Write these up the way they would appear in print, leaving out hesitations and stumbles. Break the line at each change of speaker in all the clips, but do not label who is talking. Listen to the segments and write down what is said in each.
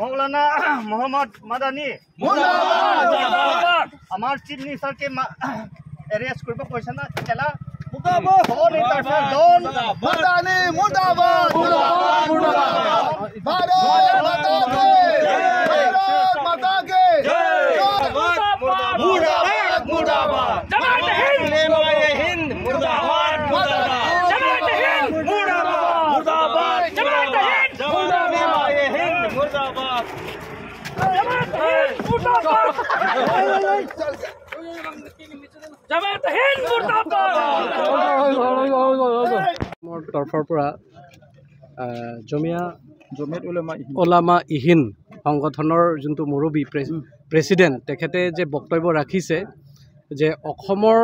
मौलाना मोहम्मद मादानी আমাৰ chief মিনিষ্টাৰকে arrest কৰিব কৈছে না কেলা
মাদানী মুৰ্দাবাদ ভাৰত মাতা কে ভাৰত মাতা কে
মুৰ্দাবাদ মুৰ্দাবাদ
জামাত হিন্দ
মুৰ্দাবাদ মুৰ্দাবাদ
জামাত হিন্দ
মুৰ্দাবাদ মুৰ্দাবাদ
জামাত হিন্দ
মুৰ্দাবাদ হিন্দ মুৰ্দাবাদ
জামাত হিন্দ মুৰ্দাবাদ জামাত হিন্দ মুৰ্দাবাদ।
মোৰ তৰফৰ পৰা জমিয়া ওলামা ইহিন সংগঠনৰ যোনটো মুৰব্বী প্ৰেচিডেণ্ট, তেখেতে যে বক্তব্য ৰাখিছে যে অসমৰ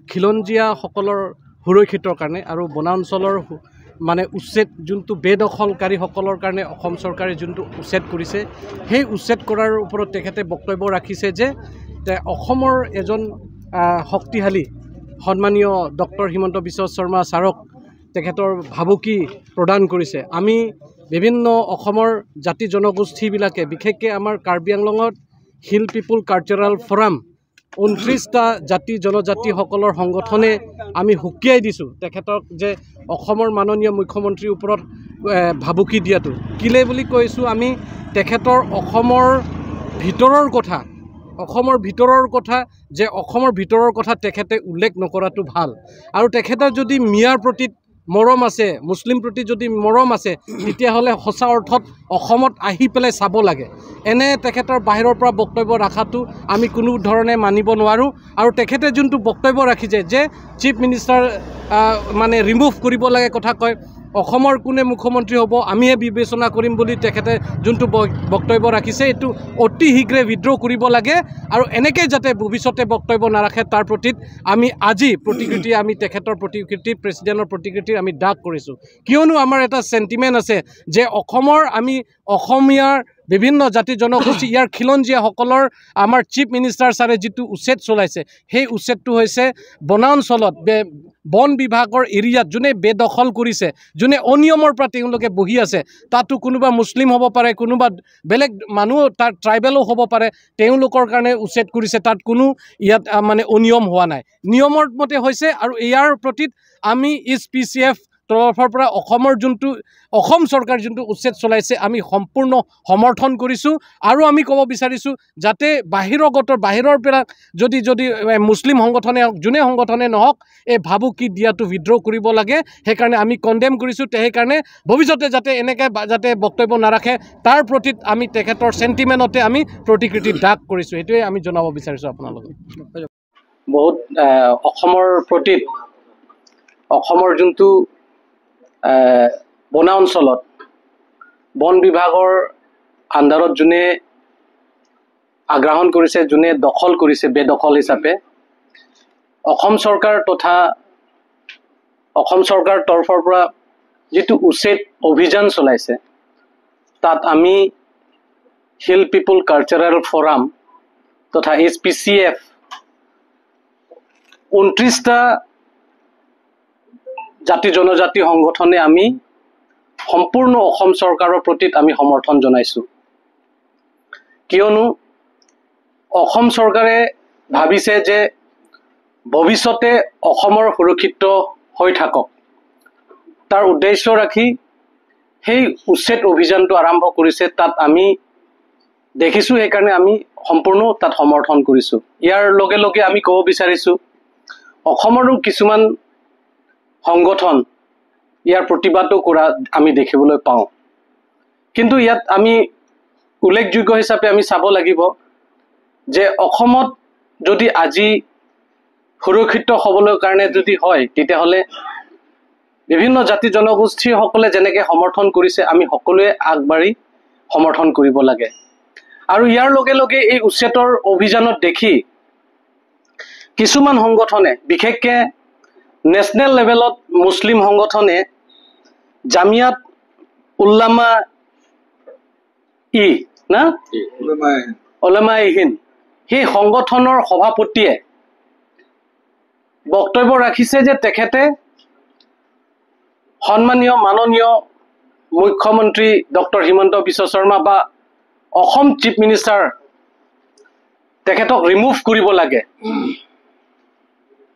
খিলঞ্জীয়াসকলৰ সুৰক্ষিতৰ কাৰণে আৰু বনাঞ্চলৰ মানে উচ্ছেদ যোনটো বেদখলকাৰীসকলৰ কাৰণে অসম চৰকাৰে যোনটো উচ্ছেদ কৰিছে, সেই উচ্ছেদ কৰাৰ ওপৰত তেখেতে বক্তব্য ৰাখিছে যে অসমৰ এজন শক্তিশালী সন্মানীয় ডক্টৰ হিমন্ত বিশ্ব শৰ্মা ছাৰক তেখেতৰ ভাবুকি প্ৰদান কৰিছে। আমি বিভিন্ন অসমৰ জাতি জনগোষ্ঠীবিলাকে বিশেষকৈ আমাৰ কাৰ্বি আংলঙত হিল পিপুল কালচাৰেল ফৰাম 29টা জাতি জনজাতিসকলৰ সংগঠনে আমি সকীয়াই দিছোঁ তেখেতক যে অসমৰ মাননীয় মুখ্যমন্ত্ৰীৰ ওপৰত ভাবুকি দিয়াটো কেলৈ বুলি কৈছোঁ। আমি তেখেতৰ অসমৰ ভিতৰৰ কথা, অসমৰ ভিতৰৰ কথা যে অসমৰ ভিতৰৰ কথা তেখেতে উল্লেখ নকৰাটো ভাল। আৰু তেখেতৰ যদি মিয়াৰ প্ৰতি মৰম আছে, মুছলিম প্ৰতি যদি মৰম আছে, তেতিয়াহ'লে সঁচা অৰ্থত অসমত আহি পেলাই চাব লাগে। এনে তেখেতৰ বাহিৰৰ পৰা বক্তব্য ৰখাটো আমি কোনো ধৰণে মানিব নোৱাৰোঁ। আৰু তেখেতে যোনটো বক্তব্য ৰাখিছে যে চিফ মিনিষ্টাৰ মানে ৰিমুভ কৰিব লাগে কথা কয়, অসমৰ কোনে মুখ্যমন্ত্ৰী হ'ব আমিহে বিবেচনা কৰিম বুলি তেখেতে যোনটো বক্তব্য ৰাখিছে, এইটো অতি শীঘ্ৰে উইড্ৰ কৰিব লাগে। আৰু এনেকৈ যাতে ভৱিষ্যতে বক্তব্য নাৰাখে তাৰ প্ৰতি আমি আজি প্ৰতিকৃতি, আমি তেখেতৰ প্ৰতিকৃতি, প্ৰেচিডেণ্টৰ প্ৰতিকৃতি আমি ডাক কৰিছোঁ। কিয়নো আমাৰ এটা চেণ্টিমেণ্ট আছে যে অসমৰ আমি অসমীয়াৰ বিভিন্ন জাতি জনগোষ্ঠী ইয়াৰ খিলঞ্জীয়াসকলৰ আমাৰ চিফ মিনিষ্টাৰ ছাৰে যিটো উচ্ছেদ চলাইছে, সেই উচ্ছেদটো হৈছে বনাঞ্চলত বন বিভাগৰ এৰিয়াত যোনে বেদখল কৰিছে, যোনে অনিয়মৰ পৰা তেওঁলোকে বহি আছে, তাতো কোনোবা মুছলিম হ'ব পাৰে, কোনোবা বেলেগ মানুহ তাৰ ট্ৰাইবেলো হ'ব পাৰে, তেওঁলোকৰ কাৰণে উচ্ছেদ কৰিছে। তাত কোনো ইয়াত মানে অনিয়ম হোৱা নাই, নিয়মৰ মতে হৈছে। আৰু ইয়াৰ প্ৰতি আমি এইচ পি চি এফ তৰফৰ পৰা অসমৰ যোনটো অসম চৰকাৰ যোনটো উচ্ছেদ চলাইছে আমি সম্পূৰ্ণ সমৰ্থন কৰিছোঁ। আৰু আমি ক'ব বিচাৰিছোঁ যাতে বাহিৰৰ পৰা যদি যদি মুছলিম সংগঠনে হওক, যোনে সংগঠনে নহওক, এই ভাবুকি দিয়াটো উইড্ৰ কৰিব লাগে। সেইকাৰণে আমি কণ্ডেম কৰিছোঁ। সেইকাৰণে ভৱিষ্যতে যাতে এনেকৈ যাতে বক্তব্য নাৰাখে তাৰ প্ৰতি আমি তেখেতৰ চেণ্টিমেণ্টতে আমি প্ৰতিকৃতি ডাক কৰিছোঁ। সেইটোৱে আমি জনাব বিচাৰিছোঁ আপোনালোকক। বহুত অসমৰ প্ৰতি অসমৰ যোনটো বনাঞ্চলত বন বিভাগৰ আণ্ডাৰত যোনে আগ্ৰাসন কৰিছে, যোনে দখল কৰিছে বেদখল হিচাপে, অসম চৰকাৰ তথা অসম চৰকাৰ তৰফৰ পৰা যিটো উচ্ছেদ অভিযান চলাইছে, তাত আমি হিল পিপুল কালচাৰেল ফৰাম তথা এইচ পি চি এফ 29টা জাতি জনজাতি সংগঠনে আমি সম্পূৰ্ণ অসম চৰকাৰৰ প্ৰতি আমি সমৰ্থন জনাইছোঁ। কিয়নো অসম চৰকাৰে ভাবিছে যে ভৱিষ্যতে অসমৰ সুৰক্ষিত হৈ থাকক, তাৰ উদ্দেশ্য ৰাখি সেই উচ্ছেদ অভিযানটো আৰম্ভ কৰিছে। তাত আমি দেখিছোঁ, সেইকাৰণে আমি সম্পূৰ্ণ তাত সমৰ্থন কৰিছোঁ। ইয়াৰ লগে লগে আমি ক'ব বিচাৰিছোঁ অসমৰো কিছুমান সংগঠন ইয়াৰ প্ৰতিবাদো কৰা আমি দেখিবলৈ পাওঁ। কিন্তু ইয়াত আমি উল্লেখযোগ্য হিচাপে আমি চাব লাগিব যে অসমত যদি আজি সুৰক্ষিত হ'বলৈ কাৰণে যদি হয়, তেতিয়াহ'লে বিভিন্ন জাতি জনগোষ্ঠীসকলে যেনেকৈ সমৰ্থন কৰিছে, আমি সকলোৱে আগবাঢ়ি সমৰ্থন কৰিব লাগে। আৰু ইয়াৰ লগে লগে এই উচ্ছেদৰ অভিযানত দেখি কিছুমান সংগঠনে, বিশেষকৈ নেশ্যনেল লেভেলত মুছলিম সংগঠনে জামিয়াত উল্লামা ই না ওলামা ই হিন্দ, সেই সংগঠনৰ সভাপতিয়ে বক্তব্য ৰাখিছে যে তেখেতে সন্মানীয় মাননীয় মুখ্যমন্ত্ৰী ডক্টৰ হিমন্ত বিশ্ব শৰ্মা বা অসম চিফ মিনিষ্টাৰ তেখেতক ৰিমুভ কৰিব লাগে।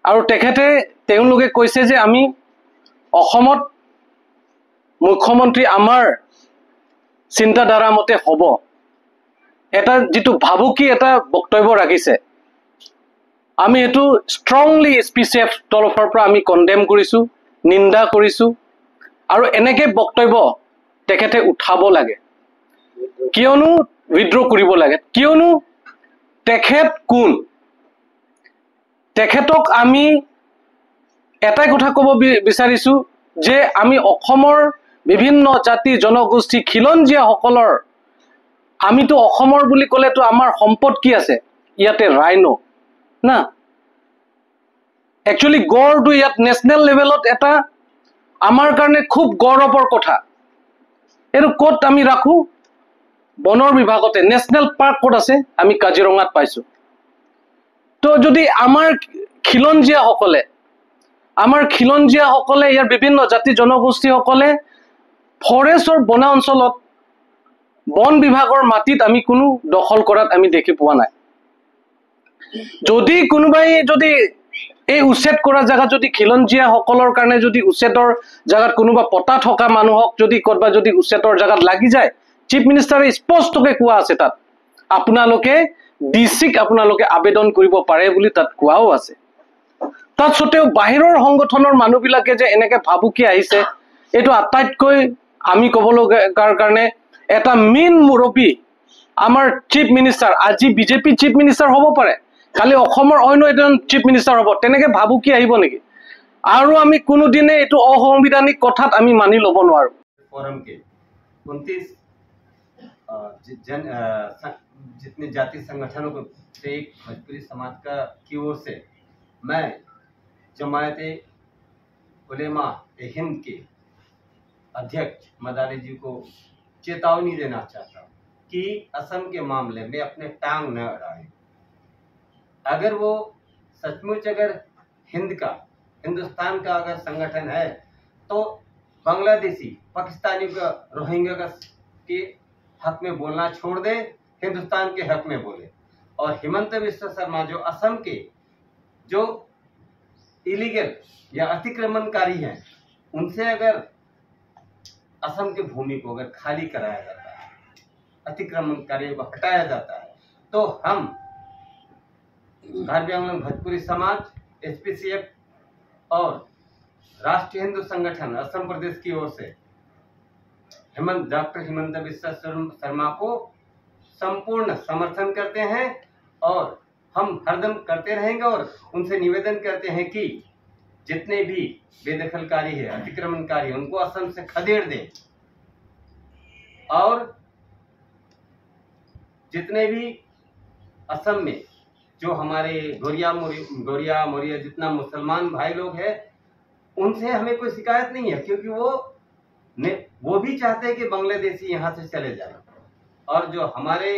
আৰু তেখেতে তেওঁলোকে কৈছে যে আমি অসমত মুখ্যমন্ত্ৰী আমাৰ চিন্তাধাৰা মতে হ'ব, এটা যিটো ভাবুকি এটা বক্তব্য ৰাখিছে, আমি এইটো strongly S P C F তৰফৰ পৰা আমি কণ্ডেম কৰিছোঁ, নিন্দা কৰিছোঁ। আৰু এনেকে বক্তব্য তেখেতে উঠাব লাগে, কিয়নো উইড্ৰ কৰিব লাগে, কিয়নো তেখেত কোন? তেখেতক আমি এটাই কথা ক'ব বিচাৰিছোঁ যে আমি অসমৰ বিভিন্ন জাতি জনগোষ্ঠী খিলঞ্জীয়াসকলৰ, আমিতো অসমৰ বুলি ক'লেতো আমাৰ সম্পদ কি আছে ইয়াতে? ৰাইনো না, একচুৱেলি গড়টো ইয়াত নেশ্যনেল লেভেলত এটা আমাৰ কাৰণে খুব গৌৰৱৰ কথা। এইটো ক'ত আমি ৰাখোঁ? বনৰ বিভাগতে। নেশ্যনেল পাৰ্ক ক'ত আছে? আমি কাজিৰঙাত পাইছোঁ। তো যদি আমাৰ খিলঞ্জীয়াসকলে ইয়াৰ বিভিন্ন জাতি জনগোষ্ঠীসকলে ফৰেষ্টৰ বনাঞ্চলত বন বিভাগৰ মাটিত আমি কোনো দখল কৰাত আমি দেখি পোৱা নাই। যদি কোনোবাই যদি এই উচ্ছেদ কৰা জেগাত যদি খিলঞ্জীয়াসকলৰ কাৰণে যদি উচ্ছেদৰ জেগাত কোনোবা পতা থকা মানুহক যদি ক'ৰবাত যদি উচ্ছেদৰ জেগাত লাগি যায়, চিফ মিনিষ্টাৰে স্পষ্টকে কোৱা আছে তাত আপোনালোকে ডি চিক আপোনালোকে আবেদন কৰিব পাৰে বুলি তাত কোৱাও আছে। তাত সত্ত্বেও বাহিৰৰ সংগঠনৰ মানুহবিলাকে যে এনেকে ভাবুকি আহিছে, এইটো আটাইতকৈ আমি ক'ব লগাৰ কাৰণে এটা মেইন মুৰব্বী আমাৰ চিফ মিনিষ্টাৰ, আজি বিজেপি চিফ মিনিষ্টাৰ হ'ব পাৰে, কালি অসমৰ অন্য এজন চিফ মিনিষ্টাৰ হ'ব, তেনেকে ভাবুকি আহিব নেকি? আৰু আমি কোনোদিনে এইটো অসাংবিধানিক কথাত আমি মানি ল'ব নোৱাৰো।
फोरम के 29 जितने जाति संगठनों को से एक भोजपुरी समाज का की ओर से मैं जमायत उलेमा ए हिंद के अध्यक्ष मदानी जी को चेतावनी देना चाहता हूँ कि असम के मामले में अपने टांग न अड़ाएं। अगर वो सचमुच अगर हिंद का, हिंदुस्तान का अगर संगठन है, तो बांग्लादेशी, पाकिस्तानी का, रोहिंग्या का के हक में बोलना छोड़ दे, हिंदुस्तान के हक में बोले। और हिमंत बिस्वा शर्मा जो असम के जो इलीगल या अतिक्रमणकारी हैं, उनसे अगर असम की भूमि को अगर खाली कराया जाता है, अतिक्रमणकारियों को हटाया जाता है, तो हम कार्बी आंगलोंग भोजपुरी समाज, एसपीसीएफ और राष्ट्रीय हिंदू संगठन असम प्रदेश की ओर से हेमंत डॉक्टर हिमंत बिस्वा शर्मा को संपूर्ण समर्थन करते हैं और हम हरदम करते रहेंगे। और उनसे निवेदन करते हैं कि जितने भी बेदखलकारी है, अतिक्रमणकारी है, उनको असम से खदेड़ दें और जितने भी असम में जो हमारे गोरिया मोरिया जितना मुसलमान भाई लोग हैं, उनसे हमें कोई शिकायत नहीं है, क्योंकि वो भी चाहते हैं कि बांग्लादेशी यहाँ से चले जाएं। और जो हमारे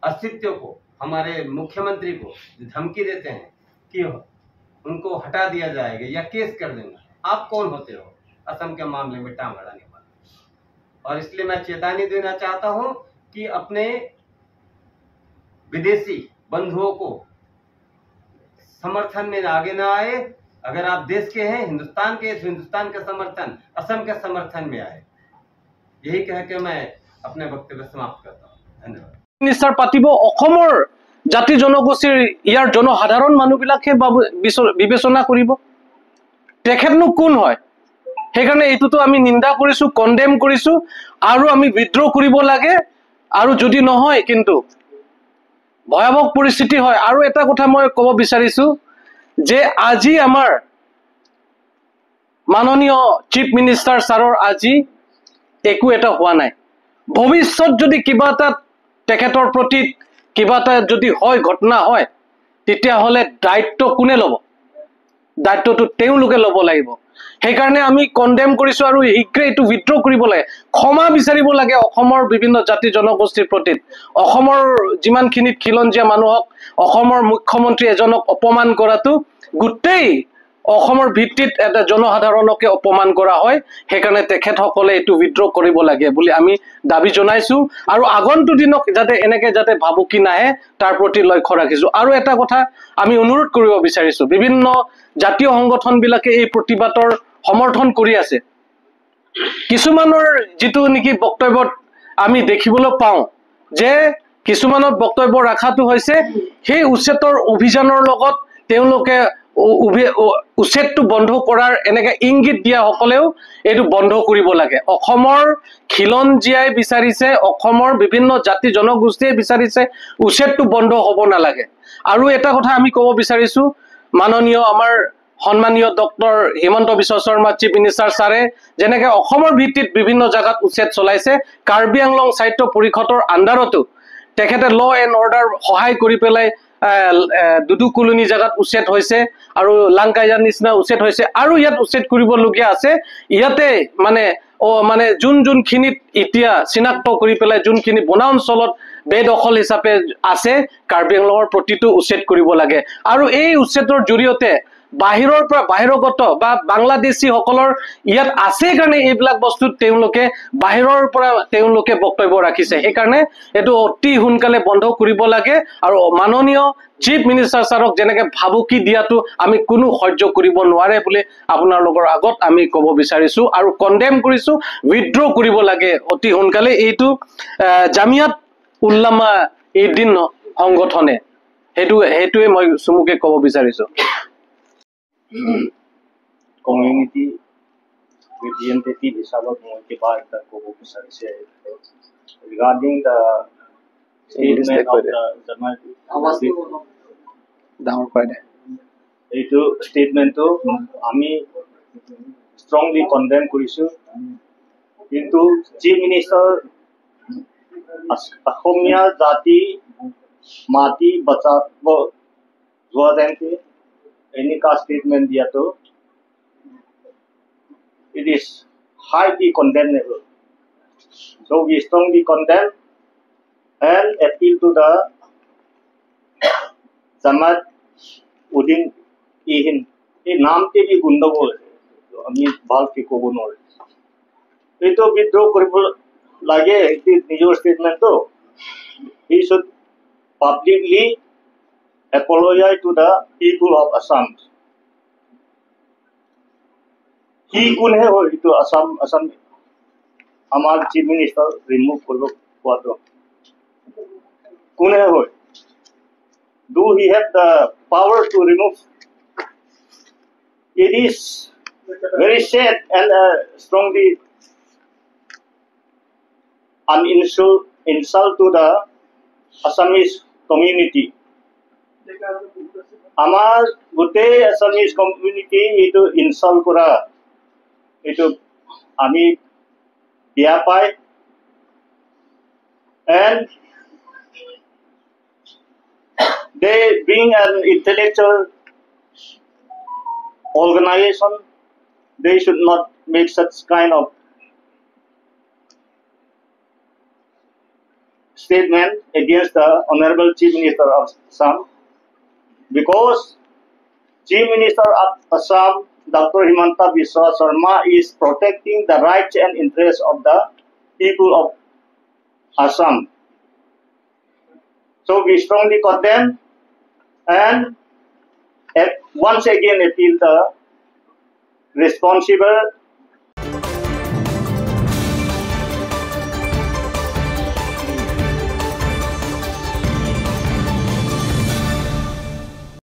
अस्तित्व को, हमारे मुख्यमंत्री को धमकी देते हैं कि उनको हटा दिया जाएगा या केस कर देंगे, आप कौन होते हो असम के मामले में टांग अड़ाने वाले? और इसलिए मैं चेतावनी देना चाहता हूं कि अपने विदेशी बंधुओं को समर्थन में आगे ना आए। अगर आप देश के हैं, हिंदुस्तान के, तो हिंदुस्तान का समर्थन, असम के समर्थन में आए। यही कह के मैं अपने वक्तव्य समाप्त करता हूँ। धन्यवाद।
মিনিষ্টাৰ পাতিব, অসমৰ জাতি জনগোষ্ঠীৰ ইয়াৰ জনসাধাৰণ মানুহবিলাকহে বিবেচনা কৰিব, তেখেতনো কোন হয়? সেইকাৰণে এইটোতো আমি নিন্দা কৰিছো, কণ্ডেম কৰিছো আৰু আমি উইড্ৰ কৰিব লাগে। আৰু যদি নহয় কিন্তু ভয়াৱহ পৰিস্থিতি হয়। আৰু এটা কথা মই ক'ব বিচাৰিছো যে আজি আমাৰ মাননীয় চিফ মিনিষ্টাৰ ছাৰৰ আজি একো এটা হোৱা নাই। ভৱিষ্যত যদি কিবা এটা তেখেতৰ প্ৰতি কিবা এটা যদি হয়, ঘটনা হয়, তেতিয়াহ'লে দায়িত্ব কোনে ল'ব? দায়িত্বটো তেওঁলোকে ল'ব লাগিব। সেইকাৰণে আমি কণ্ডেম কৰিছো আৰু শীঘ্ৰে এইটো উইড্ৰ কৰিব লাগে, ক্ষমা বিচাৰিব লাগে অসমৰ বিভিন্ন জাতি জনগোষ্ঠীৰ প্ৰতি। অসমৰ যিমানখিনি খিলঞ্জীয়া মানুহক, অসমৰ মুখ্যমন্ত্ৰী এজনক অপমান কৰাটো গোটেই অসমৰ ভিত্তিত এটা জনসাধাৰণকে অপমান কৰা হয়। সেইকাৰণে তেখেতসকলে এইটো উইড্ৰ কৰিব লাগে বুলি আমি দাবী জনাইছোঁ আৰু আগন্তুক দিনক যাতে এনেকে যাতে ভাবুকি নাহে তাৰ প্ৰতি লক্ষ্য ৰাখিছোঁ। আৰু এটা কথা আমি অনুৰোধ কৰিব বিচাৰিছোঁ, বিভিন্ন জাতীয় সংগঠনবিলাকে এই প্ৰতিবাদৰ সমৰ্থন কৰি আছে। কিছুমানৰ যিটো নেকি বক্তব্যত আমি দেখিবলৈ পাওঁ যে কিছুমানত বক্তব্য ৰখাটো হৈছে সেই উচ্ছেদৰ অভিযানৰ লগত তেওঁলোকে উচ্ছেদটো বন্ধ কৰাৰ এনেকে ইংগিত দিয়াসকলেও এইটো বন্ধ কৰিব লাগে। অসমৰ খিলঞ্জীয়াই বিচাৰিছে, অসমৰ বিভিন্ন জাতি জনগোষ্ঠীয়ে বিচাৰিছে উচ্ছেদটো বন্ধ হ'ব নালাগে। আৰু এটা কথা আমি ক'ব বিচাৰিছোঁ, মাননীয় আমাৰ সন্মানীয় doctor Himanta Biswa Sarma chief minister ছাৰে যেনেকে অসমৰ ভিত্তিত বিভিন্ন জেগাত উচ্ছেদ চলাইছে, কাৰ্বি আংলং সাহিত্য পৰিষদৰ আণ্ডাৰতো তেখেতে ল এণ্ড অৰ্ডাৰ সহায় কৰি পেলাই দুদু কলোনী জেগাত উচ্ছেদ হৈছে আৰু লাংকাইজাৰ নিচিনা উচ্ছেদ হৈছে আৰু ইয়াত উচ্ছেদ কৰিবলগীয়া আছে। ইয়াতে মানে মানে যোনখিনিত এতিয়া চিনাক্ত কৰি পেলাই যোনখিনি বনাঞ্চলত বেদখল হিচাপে আছে, কাৰ্বি আংলঙৰ প্ৰতিটো উচ্ছেদ কৰিব লাগে। আৰু এই উচ্ছেদৰ জৰিয়তে বাহিৰৰ পৰা বাহিৰগত বা বাংলাদেশীসকলৰ ইয়াত আছে কাৰণে এইবিলাক বস্তুত তেওঁলোকে বাহিৰৰ পৰা তেওঁলোকে বক্তব্য ৰাখিছে। সেইকাৰণে এইটো অতি সোনকালে বন্ধ কৰিব লাগে আৰু মাননীয় চিফ মিনিষ্টাৰ ছাৰক যেনেকে ভাবুকি দিয়াটো আমি কোনো সহ্য কৰিব নোৱাৰে বুলি আপোনালোকৰ আগত আমি ক'ব বিচাৰিছোঁ আৰু কণ্ডেম কৰিছোঁ। উইড্ৰ কৰিব লাগে অতি সোনকালে এইটো জামিয়াত উল্লামা এদিন সংগঠনে, সেইটোৱে মই চমুকে ক'ব বিচাৰিছোঁ।
কমিউনিটি ৰিপ্ৰেজেণ্টেটিভ হিচাপত মই কিবা এটা ক'ব বিচাৰিছে regarding the statement of the Jamaat.
ডাঙৰ কৰাই দে।
এইটো ষ্টেটমেণ্টটো আমি ষ্ট্ৰংলি কণ্ডেম কৰিছোঁ, কিন্তু চিফ মিনিষ্টাৰ অসমীয়া জাতি মাটি বচাব যোৱা যেনকে এনেকুৱা ষ্টেটমেণ্ট দিয়াটো it is highly condemnable. So we strongly condemn and appeal to the Jamaat Udin Ihin. এই নামতে বি গণ্ডগোল, আমি ভালকে ক'ব নোৱাৰোঁ। এইটো বিদ্ৰোহ কৰিব লাগে নিজৰ ষ্টেটমেণ্টটো। He should publicly apologize to the people of Assam. সি কোনহে হয় এইটো আছাম আমাৰ চিফ মিনিষ্টাৰ ৰিমুভ কৰিব কোৱাটো কোনে হয়? Do he have the power to remove? It is very sad and strongly an insult to the Assamese community. আমাৰ গোটেই Assamese community এইটো ইনচাল্ট কৰা, এইটো আমি বেয়া পায়। And they being an intellectual organization, they should not make such kind of statement against the Honorable Chief Minister of Assam, because Chief Minister of Assam, Dr. Himanta Biswa Sarma, is protecting the rights and interests of the people of Assam. So we strongly condemn and once again appeal the responsible